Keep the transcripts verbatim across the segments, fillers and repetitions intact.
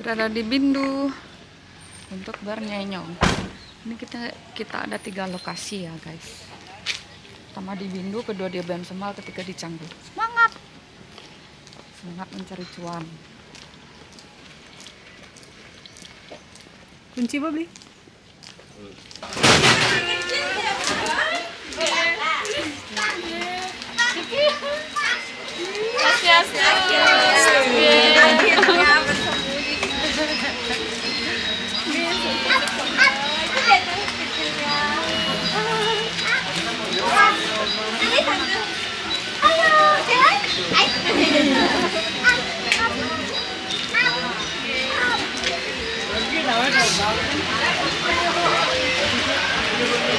Ada di Bindu untuk bernyenyong. Ini kita kita ada tiga lokasi ya guys. Pertama di Bindu, kedua di Abiansemal, ketiga di Canggu. Semangat, semangat mencari cuan. Kunci apa, Bli?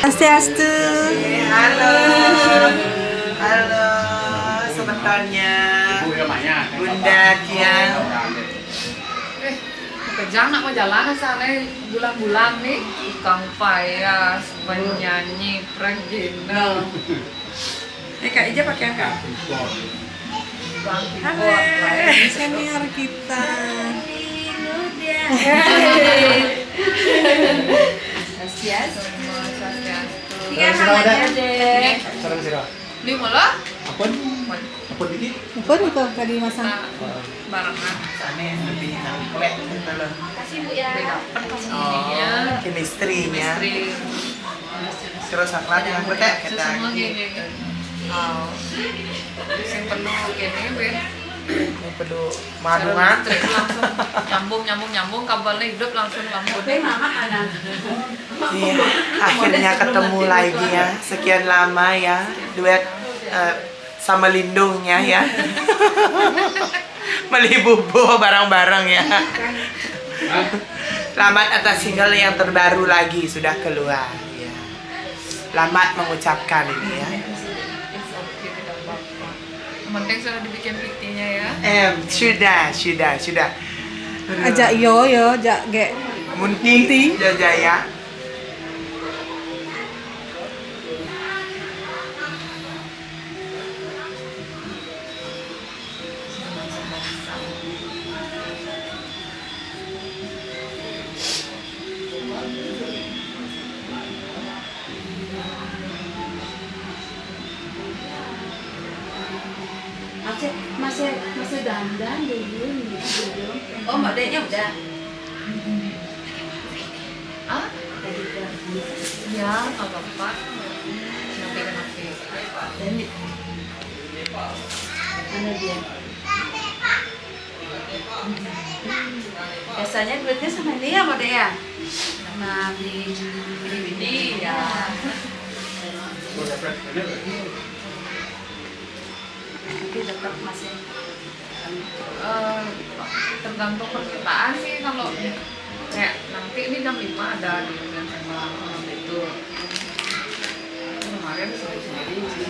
Swastiastu. Halo. Halo, semetonnya. Bunda Kian. Eh, kerja anak mau jalan sana bulan-bulan nih, tukang payas, penyanyi, pragina. Eh, Kak Ija pakai apa? Halo, senior kita. Yes. Tiga sama aja deh. Sareng sira. Beli mula? Apa? Apa dikit? Apa nih kok tadi masang? Barengan. Sana yang lebih nangkep gitu loh. Kasih, Bu, ya. Beda apa kasihnya? Oh, chemistry-nya. Chemistry. Terus apa lagi yang beda kita? Semua gini. Oh. Yang perlu gini, Ben. Yang perlu madungan. Langsung nyambung, nyambung, nyambung, kabelnya hidup langsung lampu. Tapi mama ada. Iya, akhirnya ketemu lagi ya. Sekian lama ya, duet, eh, sama Lindungnya ya. Beli bubuh bareng-bareng ya. Selamat atas single yang terbaru lagi sudah keluar ya. Selamat mengucapkan ini ya. Yang penting sudah dibikin pitinya ya. Em, sudah, sudah, sudah. Aja iyo, yo, jak gek. Munti, Munti. Jajaya. Masih, masih, masih dandan dulu nih, belum. Oh, modenya udah. Ah? Tadi udah. Ya, nggak apa-apa. Kenapa, kenapa? Dan mana dia? Biasanya duitnya sama ini ya, Mode ya? Sama di ini ya. Tapi tetap masih, eh, tergantung permintaan sih. Kalau kayak nanti ini jam lima ada di Abiansemal, itu kemarin sendiri sendiri sih.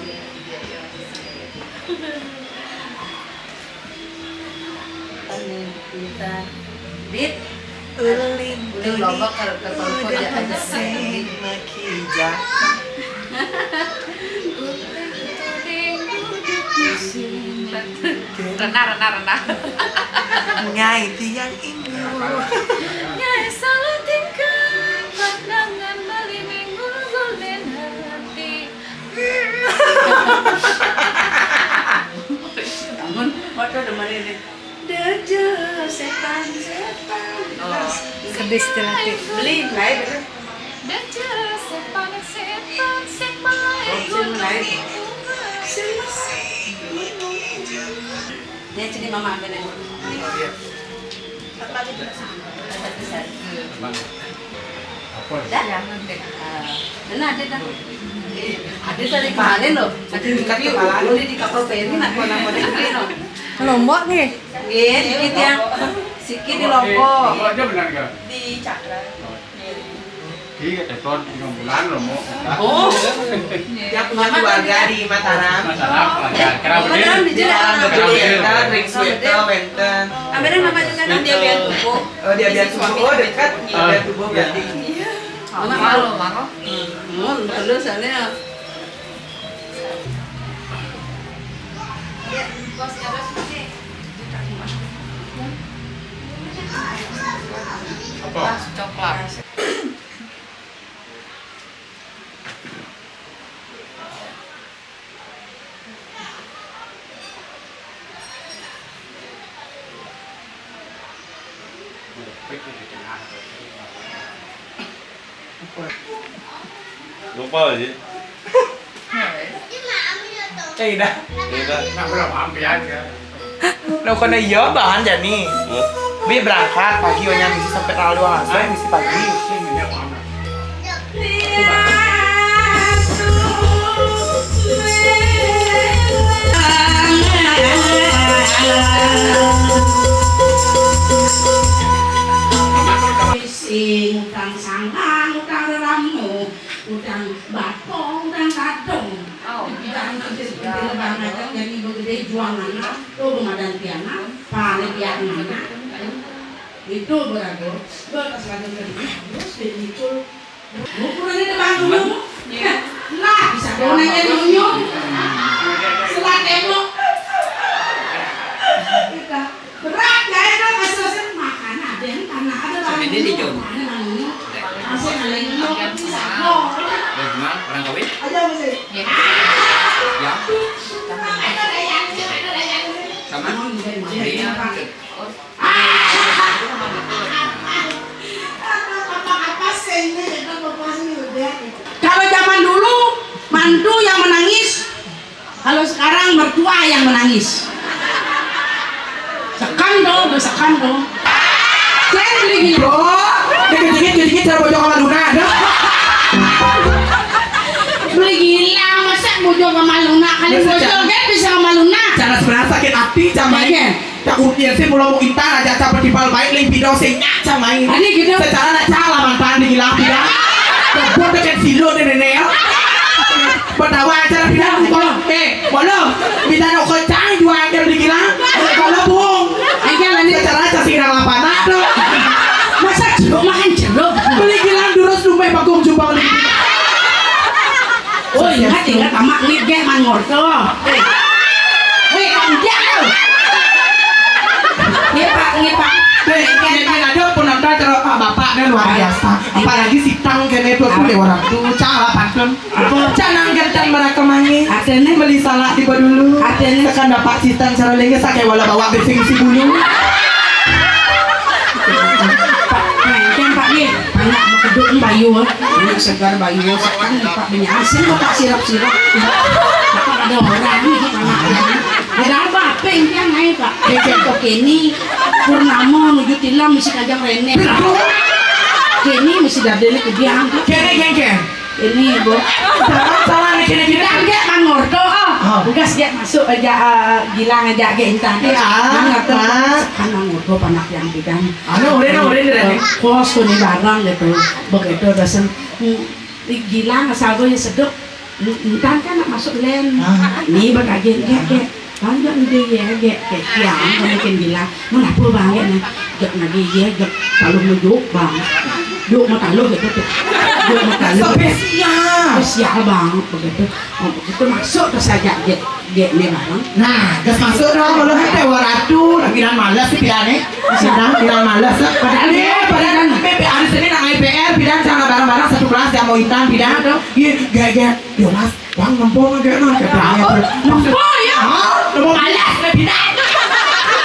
Ini kita dit. Uling uling lombok kalau ke toko aja aja. Sing makija. Renah, renah, renah. Ngai tiang inyo. Ngai salah tingkah, pandangan bali minggu golden hati. Bangun, waduh, udah mulai nih. Deje setan, setan. Oh. Sedih setelah itu. Beli, naik, betul. Deje setan, setan, sing melai. Oh, sing melai. Sing melai. Ini jadi mama ambil aja. Oh, iya. Apa lagi tuh? Satu, satu. Apa? Dah? Jangan deh. Ah, benar ada dah. Eh, ada dari kemarin loh. Ada di kepala. Boleh di kapal feri, nak kau nama negeri loh. Lombok nih. Nggih, dikit ya. Sikit di Lombok. Lombok aja benar enggak? Di Cakra. Iya, telepon tiga bulan loh, Mo. Oh. Dia punya keluarga di Mataram. Mataram, keluarga. Kerabat. Mataram di Jalan Kerabat. Betul, wenten, ring Suwito, wenten. Ambil nama juga kan dia biar tubuh. Oh, dia biar tubuh. Oh, dekat. Ah. Dia biar tubuh berarti. Iya. Mama malu, Mama. Hmm, terus soalnya. Ya, bos, ya, bos, oke. Lupa aja. Eh, dah. Iya, dah. Nah, udah mampir aja. Nah, bukan iya, bahan jadi. Iya. Bi berangkat pagi, wanya misi sampai tanggal dua belas, misi pagi. Sing utang sanggang, utang reramu, utang bako, utang kadung. Oh. Utang kecil-kecil banget, jadi begede juang anak, tuh, pemadan pianak, pare pianak. Itu berago, gua pas lagi kerja, terus dia mikul. Gua kurang ada bangun. Iya. Lah, bisa gua nanya nunyu. Selat tembok. Kita berat, ya, itu kasusnya makan ada yang tanah, ada. Sampai dia di jauh. Mana bangun? Masih ada yang nunyu, bisa gua. Udah gimana? Orang kawin? Aja masih. Ya. Ya. Ada yang, ada yang. Sama? Iya. Kalau zaman dulu, mantu yang menangis, kalau sekarang mertua yang menangis. Sekan dong, sekan dong. Saya beli gila. Bro, dikit-dikit, dikit-dikit, cara bojong sama Luna, dah. Beli gila, masa bojong sama Luna? Kali bojong kan bisa sama Luna. Cara sebenarnya sakit hati, sama ini. Iya. Cak Urtian sih, mula mau intan aja, cak pertipal baik, limpi doang, sih, nyak, cak main. Ada gitu. Secara nak cak lah mantan di gila, ya. Kebun dekat silo deh, nenek, ya. Bertawa aja lah, bilang, eh, mula, minta nak kocang, jual angker di gila. Kalau bung. Angker lah, nih. Secara cak sih, kenapa, nak, tuh. Masa jeruk makan jeruk? Beli gila, durus, lumbeh, bakung, jubang, di gila. Oh, ingat, ingat, amak ngit gek man ngorto. Eh. Weh, kanjak tu. Nggih, Pak, nggih, Pak. Weh, nggih, nggih, ada penonton kalau Pak Bapak ni luar biasa. Apalagi sitang kene tu, tu lewat tu, cara pantun. Apa? Canang gentang mereka mangi. Ada ni. Beli salak tiba dulu. Ada ni. Tekan dapat sitang cara lagi, sakai wala bawa bising si bulu. Pak, main kan, Pak, ni. Anak bekeduk ni bayu, eh. Anak segar bayu, eh. Sekarang dapat banyak. Asing dapat sirap-sirap. Dapat ada orang ni, anak. Ada apa? Apa yang dia naik, Pak? Oke, ni Purnama nuju tilam mesti kajang rene. Kini mesti dada ni kediam. Kene, kene, kene. Ini, Bu. Salah, salah, ni kene, kene. Bilang dia kan ngorto, oh. Oh. Tugas dia masuk aja, eh, Gilang aja, aja intan. Ya, Gilang ngorto. Mas. Kan ngorto panak yang bidan. Anu, urin, urin, urin. Eh, kos tu ni barang gitu. Begitu dosen, mm, Gilang asal gue seduk. Mm, intan kan nak masuk len. Ah. Ni bagagen, ya, ya. Kan dia ni dia, ya, ya, ya. Yang mungkin Gilang. Mengapa bang, ya, ni? Jek lagi, ya, jek. Kalau mujuk, bang. Juk mau taluh gitu, tu. Juk mau taluh. Spesial. Spesial, bang. Begitu. Oh, begitu masuk tu saja, jek. Dek ni barang. Nah, gas masuk dah, kalau hati waratu, dah bilang malas si pidan ni. Bilang, bilang malas, eh. Padahal ni, padahal ni, hari Senin nak I P R, pidan sama barang-barang satu kelas, dia mau intan, pidan. Iya, gaya, gaya. Yo, Mas, bang, nempung aja, nah, kata dia. Nempung, ya? Ah, nempung malas, dah pidan.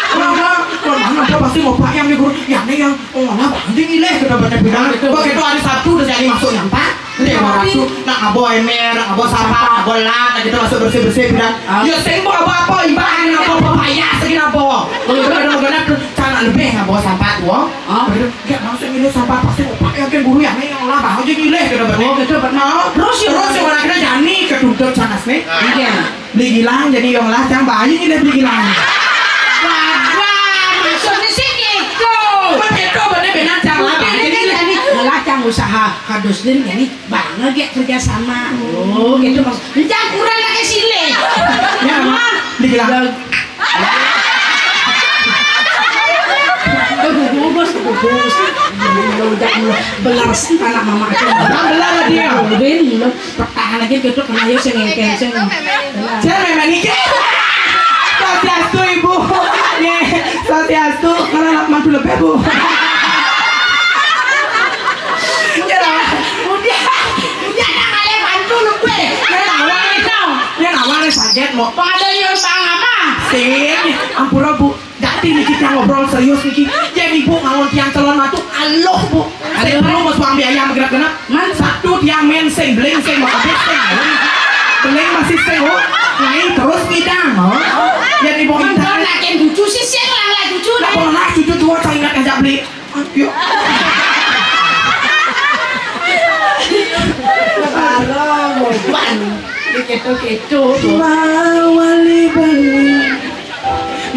Orang, orang, orang, orang, pasti mau pak yang dia guru, yang ni yang, oh, lah, bang, dia nilai, kata baca pidan. Begitu hari Sabtu, dah jadi masuk yang pak. Nek waratu nak ngabo emer, nak ngabo sampah, nak ngabo lap, nak gitu masuk bersih-bersih pidan. Ah. Ya sing ngabo apa, ibarat ngabo pepaya sing ngabo. Kalau itu ada menggenap tu, cara lebih ngabo sampah tu. Ah. Begitu, dia langsung milih sampah pasti opak yang kan guru yang ni yang lah baru je milih kena betul. Oh, betul, betul. Ah. Terus yang mana kena jani ketuntut sana sini. Iya. Beli Gilang jadi yang lah cang bayi ni dah beli Gilang. Wah, maksudnya sih gitu. Betul, benar, benar, cang lah. Jadi, jadi, jadi, lah cang usaha kadus din jadi. Bang, lagi kerja sama. Oh, gitu, Mas. Jangan kurang lagi sini. Ya, Mak. Dibilang. Bubus, bubus. Udah, belar sih anak mama itu. Bang, belar dia. Udah, pertahan lagi gitu, kena ayo sing ngengkeng, sing. Saya memang ini. Swastiastu, Ibu. Ye, swastiastu. Kalau anak mantu lebih, Bu. Udah, udah, udah, nak kalian bantu lu, gue. Ini awal nih, dong. Ini awal nih, saget, mau. Pada nyuruh sama. Sini, ampura, Bu. Dah, Niki kita ngobrol serius niki. Yén Ibu ngawon tiang Calon Mantu, aluh, Bu. Sing perlu mas uang biaya magenep-genep. Man. Sabtu tiang mén sing beling, sing makabit, sing beling masih sing, oh. Nyai terus ngidang, oh. Yén Ibu ngidang. Nak kén cucu sih, sing lang lah cucu. Nak pola cucu tua, saya ingat ngajak beli. Ayo. Parah, Ibu. Diketo-keto. Mawali bali.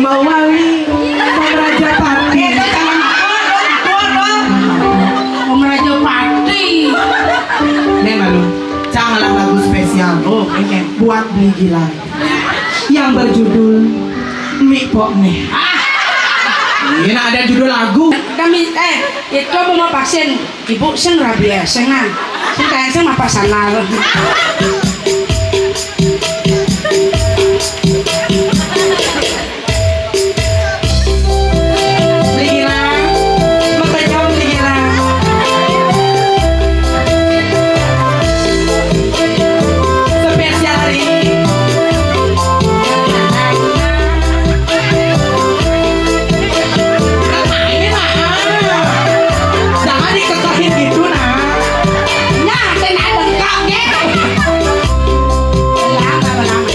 Mawali. Mawali Raja Pati. Eh, jangan akur, akur, akur. Mawali Raja Pati. Nih, malu. Cang lah lagu spesial. Oh, oke. Buat Beli Gilang. Yang berjudul Mik Pok Neh. Ah. Ini ada judul lagu. Kami, eh, itu mau vaksin. Ibu sing rabies, sing ah. Sing kaya sing apa sanar. Beli Gilang, makanya Beli Gilang. Spesial hari ini. Nah, ini mah. Jangan dikekehin gitu, nah. Nah, ten ada lengkapnya. Lama, lama.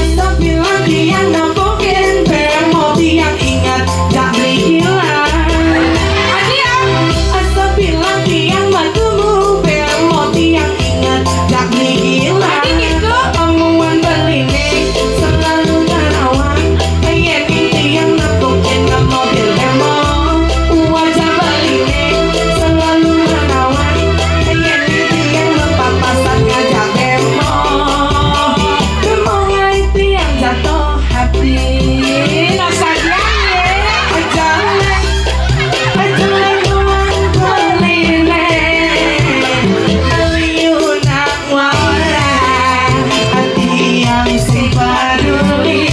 Asa bilang tiang nempukin bemo tiang ingat jak Beli Gilang. Adi, ah. Asa bilang tiang bertemu bemo tiang ingat jak Beli Gilang. Adi gitu. Amuan beliné selalu nerawang. Yén tiang nempukin mobil bemo, wajah beliné selalu nerawang. Yén tiang lepapasan ngajak bemo, bemo ngai tiang jatuh hati. Nostalgia, ya. Ajalé, ajalé nuan beliné. Liu nak wae, ati yang sing paduli.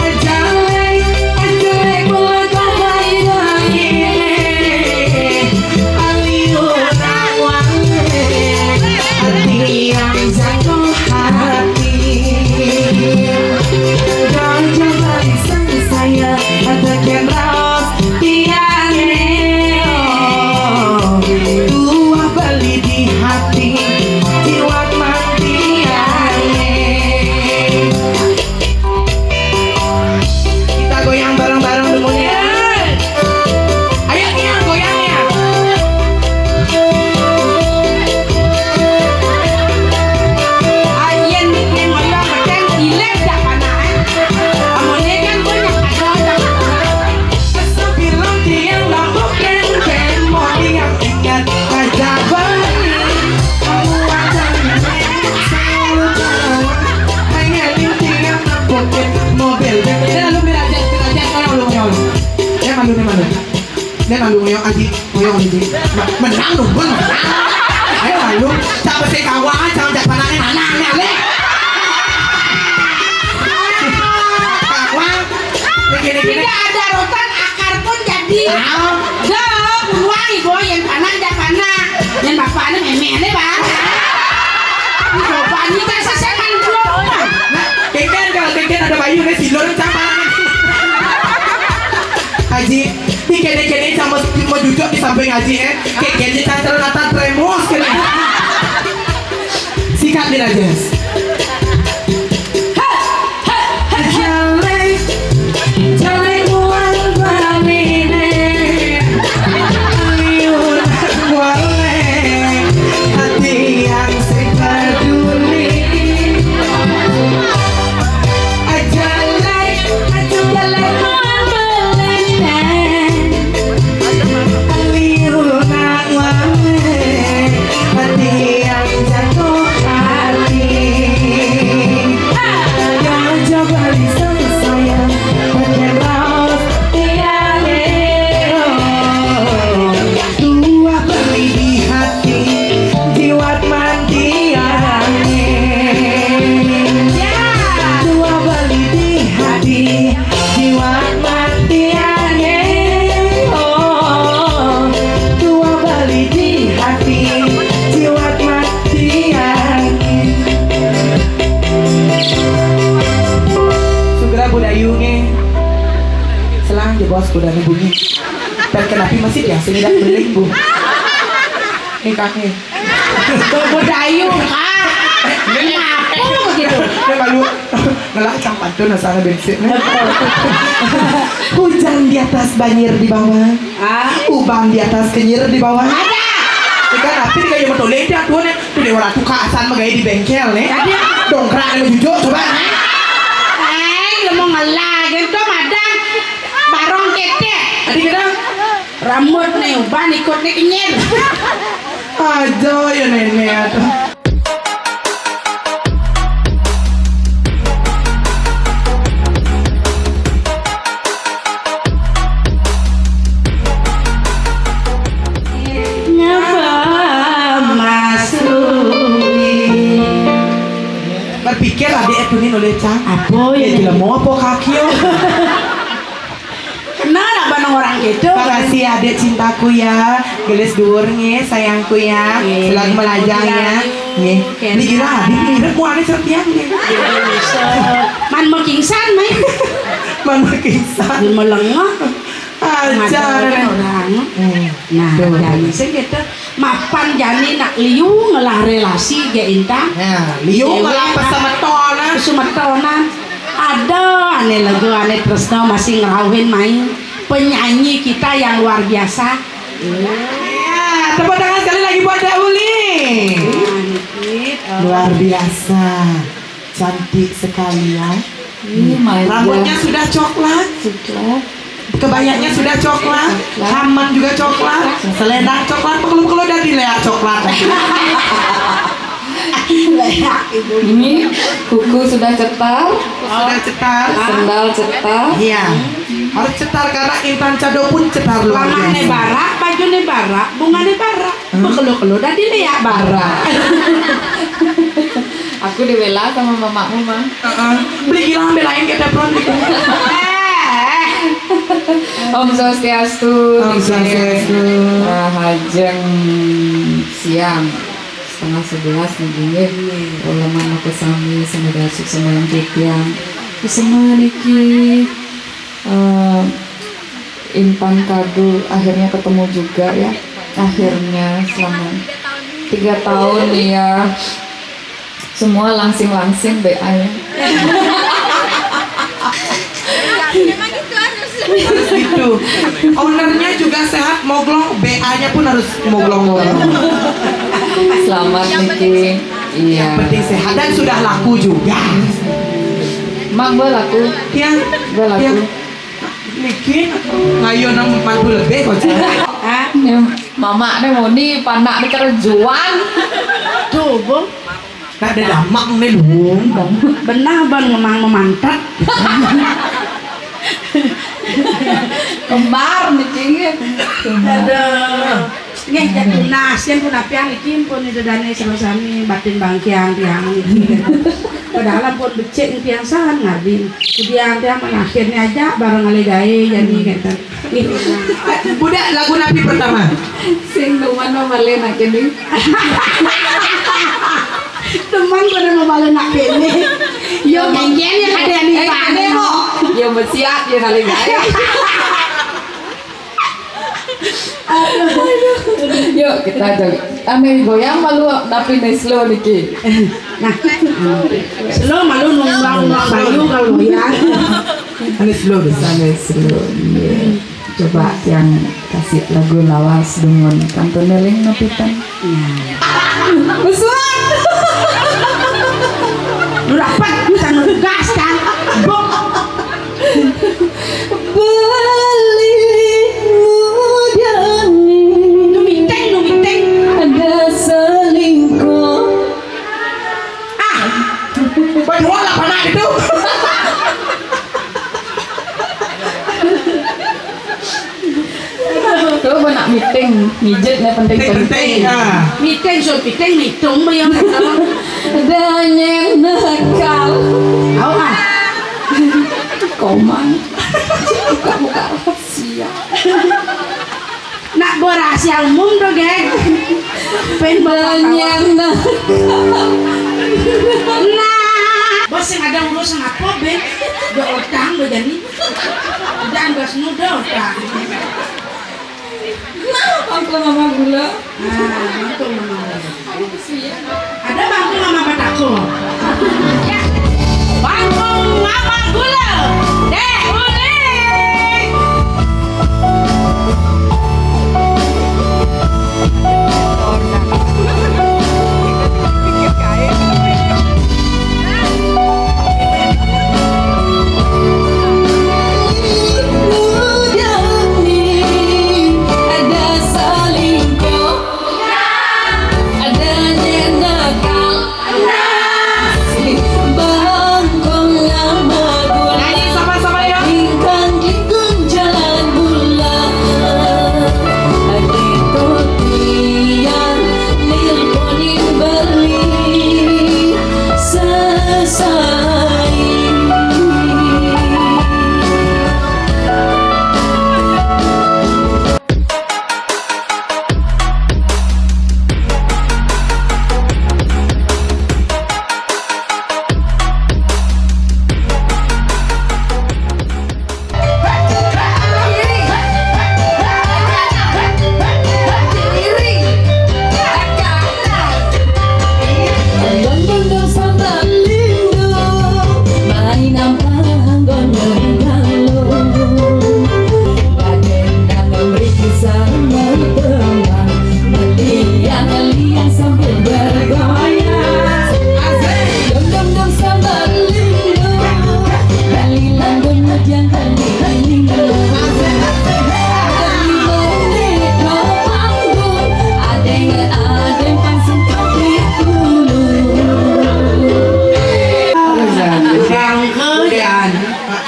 Ajalé, ajalé kula kembali lagi. Aliuna wae, ati yang jatuh hati. Raja bali sang saya, ada kén raos tiangé. Tuah beli di hati, jiwa mantiangé. Kita goyang bareng-bareng dulu ya. Ayo Nia, goyang Nia. Ayen bikin goyang macam ilet dah panas, eh. Amonnya kan banyak ada, ada. Sebilang tiang lampu kenten, mau tiang ingat aja beli. Kamu aja selalu tahu. Hanya tiang lampu mobil. Dia lalu belajar, belajar kalau lu nyol. Dia malu, dia malu. Dia malu, nyol, aji. Ayo, Didi. Menang dong, gue menang. Ayo, ayo. Siapa sih kawan? Jangan jak panahnya, panahnya, Le. Kawan. Begini-gini. Tidak ada rotan, akar pun jadi. Tahu. Dah, buruan, Ibu, yang panah, jak panah. Yang bapak ini meme, ini, Pak. Ini bapak ini, tak selesai, kan, belum. Nah, keken, kalau keken ada bayu, nih, silur, cap panahnya. Haji. Ini kéné-kéné sama mau duduk di samping Haji, eh. Kayak kéné cacar mata tremos kéné. Sikat nih, Rajes. Jalé, jalé kuat baliné. Ayo, kuat, hati yang sing peduli. Aja lek, aja lek, liu nak wae, hati yang jatuh hati. Bos, udah nih bunyi. Dan kenapa masih biasa nih, dah beling, Bu? Nih, Kak, nih. Tuh, Bu Dayu, Kak. Ini apa gitu? Ini malu. Ngelah cang pantun, asal bensin nih. Hujan di atas, banjir di bawah. Ah. Ubang di atas, kenyir di bawah. Ada. Ikan api di kayu betul, dia tuh nih. Tuh, Dewa Ratu kaasan magaya di bengkel nih. Tadi dongkrak nih, jujur, coba. Eh, lu mau ngelah gitu, madang. Barong ketek. Tadi kita rambut nih, uban ikut nih kenyir. Aja ya nenek, aduh. Ngapa masuk? Berpikir adik itu nih oleh Cang. Apa ya? Jelema apa kaki yo? Kenal apa nang orang gitu? Makasih adik cintaku ya. Gelis duur nggih sayangku ya. Selamat melajang ya. Nggih. Dikira adik mirip muane serpian nggih. Man mekingsan, Mai. Man mekingsan. Melengah. Ajar. Orang. Hmm. Nah, tuh. Dan sing gitu. Mapan jani nak liu ngelah relasi ge Intan. Ya, liu ngelah pesemetonan. Pesemetonan. Ada ane lagu ane tresno masih ngerauhin main. Penyanyi kita yang luar biasa. Ya, tepuk tangan sekali lagi buat Dek Uli. Nah, niki, eh, luar biasa. Cantik sekali ya. Rambutnya sudah coklat. Coklat. Kebayanya sudah coklat. Coklat. Haman juga coklat. Selendang coklat. Pekelu-pekelu dari leak coklat. Leak, Ibu. Ini kuku sudah cetar. Sudah cetar. Sendal cetar. Iya. Harus cetar karena Intan Cado pun cetar luar biasa. Celana ne barak, baju ne barak, bunga ne barak. Pekelu-kelu dah dilihat barang. Aku dibela sama mamamu, Mang. Heeh. Beli gilang belain ke tepron gitu. Om Swastiastu. Om Swastiastu. Rahajeng siang. Setengah sebelas nih, nggih. Uleman aku sami, semoga sukses sembahyang titiang. Kusema niki, eh, Intan Kadu akhirnya ketemu juga ya. Akhirnya selama tiga tahun ya. Semua langsing-langsing B A-nya. Harus gitu. Ownernya juga sehat, moglong, B A-nya pun harus moglong-moglong. Selamat niki. Iya. Yang penting sehat dan sudah laku juga. Mang, gue laku. Ya. Gue laku. Ya. Niki ngayu enam empat puluh lebih kok, Cak. Hah? Ya, mama ne muni panak ne kerjuan. Tuh, Bung. Nak ada damak ne, Bung. Benah, Bang, memang memantat. Kembar niki nggih. Aduh. Nggih, jak tunas, yen pun apian iki pun ida dane sareng sami batin bangkiang tiang niki. Padahal pun becik tiang san ngabin. Kudian tiang manakhirne aja bareng ale gawe jani kenten. Nggih. Budak lagu napi pertama? Sing teman mabale nak kene. Teman pada mabale nak kene. Yo, genggen ya ada ni, eh, pane, kok. Yo, mesiat ya kali gawe. Yuk, kita joget. Ame goyang malu, tapi ne slow niki. Nah, slow malu nunggang nunggang bayu kalau goyang. Ame slow deh. Ame slow. Iya. Coba yang kasih lagu lawas dengan kantun neling napitan. Nah. Besuan. Lu dapat, lu jangan gas kan. Bok. Beli muda ni. Nu miteng, nu miteng. Ada selingkuh. Ah. Berdua lah panak itu. Tuh, nak meeting, mijet nih penting-penting. Penting, ah. Meeting, so meeting, meeting, bayang. Dan yang nakal. Tahu ah. Komang. Buka-buka rahasia. Nak buat rahasia umum tuh, geng. Pen bawa. Dan yang nakal. Nah, bos yang ada urusan apa, Ben? Udah otang udah jadi. Udah anggas muda otang. Kenapa pangkul mama gula? Nah, pangkul mama gula. Ada pangkul mama patako. Pangkul mama gula. Dek Uling.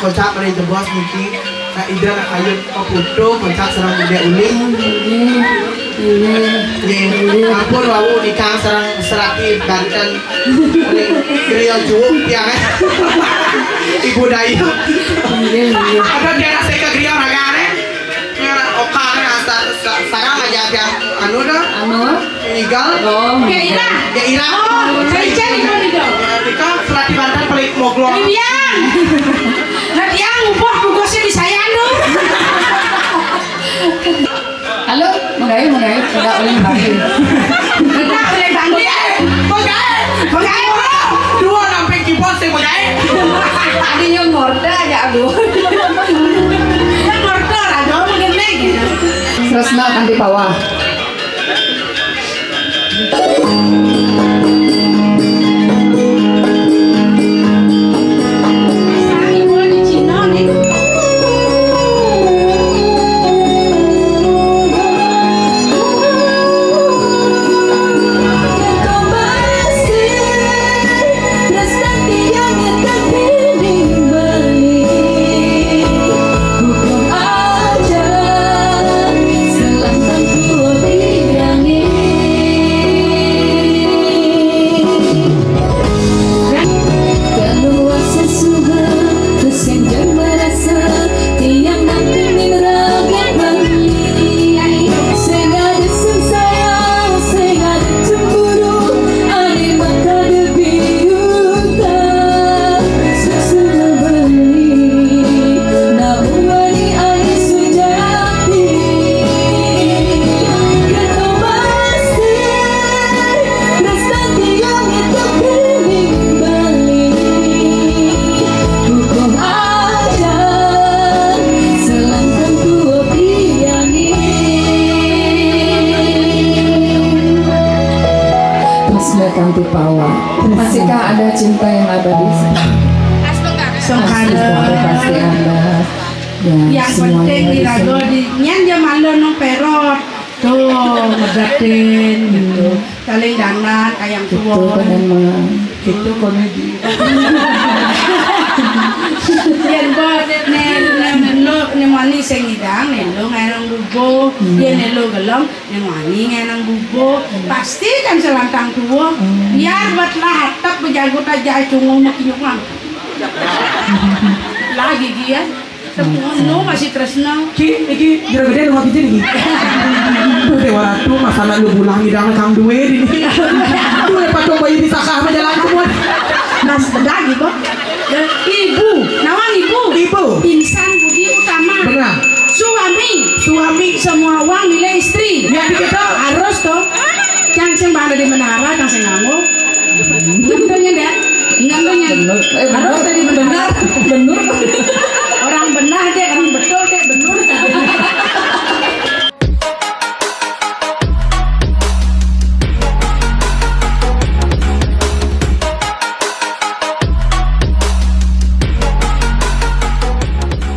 Kocap mari jebos niki. Nak ida nak kayun paputu kocap sareng Dek Uling. Nggih. Ampun wau nikang sareng serati Banten. Griya juuk tiang, eh. Ibu Dayu. Nggih, nggih. Ada tiang sing ke griya ragane. Oka, sa-, sa-, sarang aja tiang anu dah. Anu? Igal. Oh. Ya, Ira. Ya, Ira. Oh, saya cari dulu itu. Nika serati Banten paling moglong. Biang. Nah, tiang ubah bungkusnya di saya, anu. Halo, menggawe, menggawe, tidak boleh bangkit. Tidak boleh bangkit. Eh, menggawe, menggawe, bro. Dua namping keyboard sih menggawe. Tadi yang ngorda aja, aduh. Yang ngorda, aduh, menggenek gitu. Tresna kanthi pawah. Tresna kanthi pawah. Masihkah ada cinta yang abadi? Pasti ada. Ya, yang penting diraga di nyen dia malu nang perot. Tuh, ngedatin gitu. Saling dandan kayang tua. Gitu komedi. Yen ba ne ne ne lo ne mani sing idang ne lo ngenang bubo. Yen ne lo gelem ne mani ngenang bubo. Pasti kan selantang tua. Biar buat lah hatap bejago aja cungu makinyukan. Lagi dia. Semono masih tresna. Ki, iki jero gedhe rumah pijen iki. Duh, Dewa Ratu, masa nak lu pulang ngidang kang duwe dini. Duwe patung bayi pisakah sama jalan semua. Nah, sebentar gitu. Ya, ibu, Suami semua uang milik istri. Ya, gitu. Harus tuh. Cang sing bang di menara, cang sing nganggo. Ngentungnya deh. Ngentungnya. Bener. Eh, Harus bener. Dari menara. Bener. Bener. Orang benar deh, orang betul.